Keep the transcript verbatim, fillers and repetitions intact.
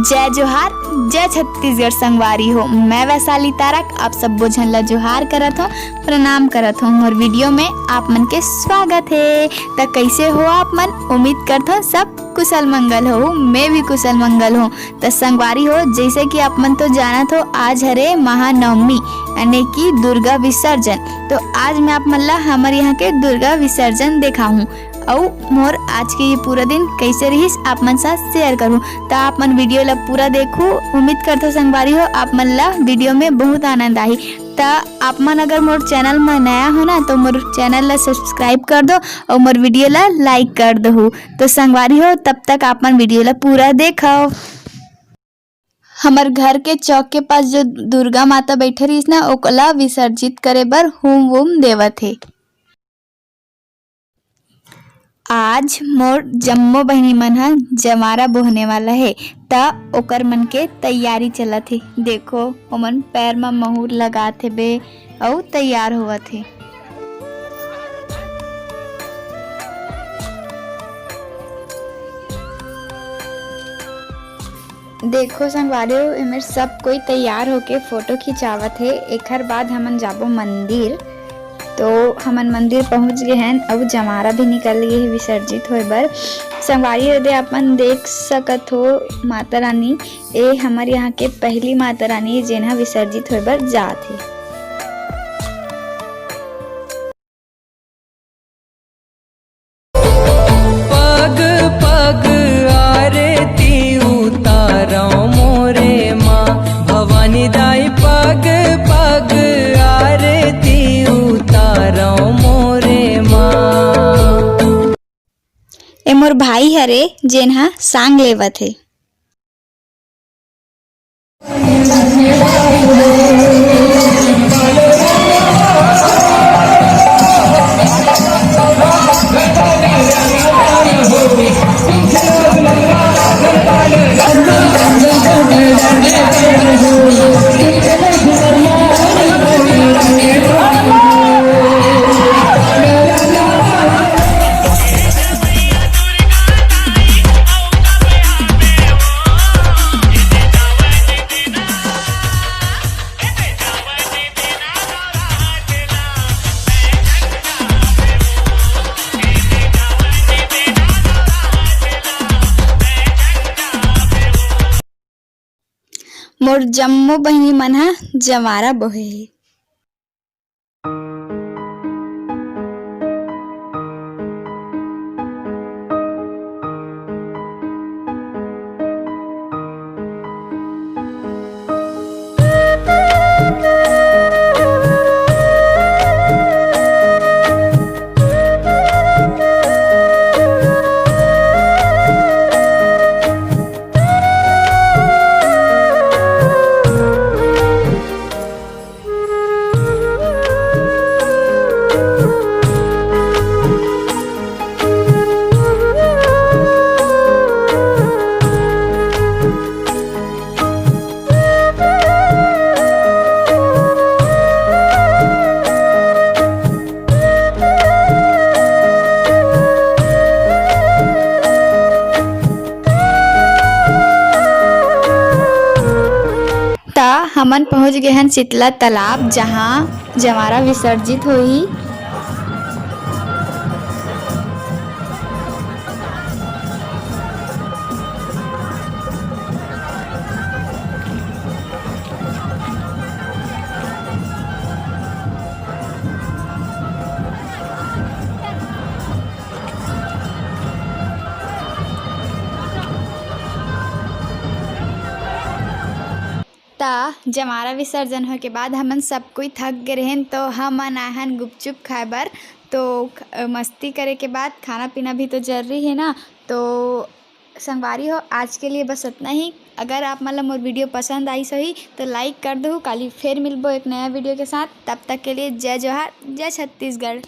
जय जोहार, जय छत्तीसगढ़ संगवारी हो। मैं वैशाली तारक आप सब्बो झन ला जोहार करत हों, प्रणाम करत हों। मोर वीडियो में आप मन के स्वागत हे। त कइसे हो आप मन? उम्मीद करत हों सब कुशल मंगल हो। मैं भी कुशल मंगल हों। त संगवारी हो, जइसे कि आप मन तो जानत हो, आज हरे महानवमी, यानी कि दुर्गा विसर्जन। तो आज मैं आप मन ला हमर यहाँ के दुर्गा विसर्जन देखाहूँ। अउ मोर आज के ये पूरा दिन कइसे रहिस, आप मन साथ share करहूँ। त आप मन वीडियो ला पूरा देखहू। उम्मीद करथों संगवारी हो, आप मन ला वीडियो में बहुत आनंद आही। त आप मन अगर मोर channel में नया हो ना, तो मोर channel ला subscribe कर दो अउ मोर वीडियो ला like कर दहू। तो संगवारी हो, तब तक आप मन वीडियो ला पूरा देखव। हमर घर के चौक के पास जो दुर्गा माता बइठे रहिस ना, ओकला विसर्जित करे बर हूम वूम देवत हे। आज मोर जम्मो बहिनी मन ह जंवारा बोहने वाला हे, त ओकर मन के तैयारी चलत हे। देखो, ओमन पैर म महुर लगात हेबे अउ तैयार होवत हे। देखो संगवारी हो, एमेर सब कोई तैयार होके फोटो खिंचावत हे। एखर बाद हमन जाबो मंदिर। तो हमन मंदिर पहुंच गे हन, अउ जंवारा भी निकल गे हे विसर्जित होए बर। संगवारी हो, दे अपन देख सकत हो माता रानी, ए हमर यहाँ के पहली माता रानी, जेन ह विसर्जित होए बर जात हे। पग पग आरती उतारव मोरे माँ, भवानी दाई पग पग आरती उतारव मोरे माँ। ए मोर भाई हरे, जेन ह सांग लेवत हे। मोर जम्मो बहिनी मन ह जंवारा बोहे हे। त हमन पहुंच गे हन शीतला तालाब, जहां जंवारा विसर्जित होही। त जंवारा विसर्जन होए के बाद हमन सब कोई थक गे रहेन, तो हमन आए हन गुपचुप खाए बर। तो ख-, मस्ती करे के बाद खाना पीना भी तो जरूरी हे ना। तो संगवारी हो, आज के लिए बस अतना ही। अगर आप मन ला मोर वीडियो पसंद आइस होही, तो like कर दहू। काली फेर मिलबो एक नया वीडियो के साथ। तब तक के लिए जय जोहार, जय छत्तीसगढ़।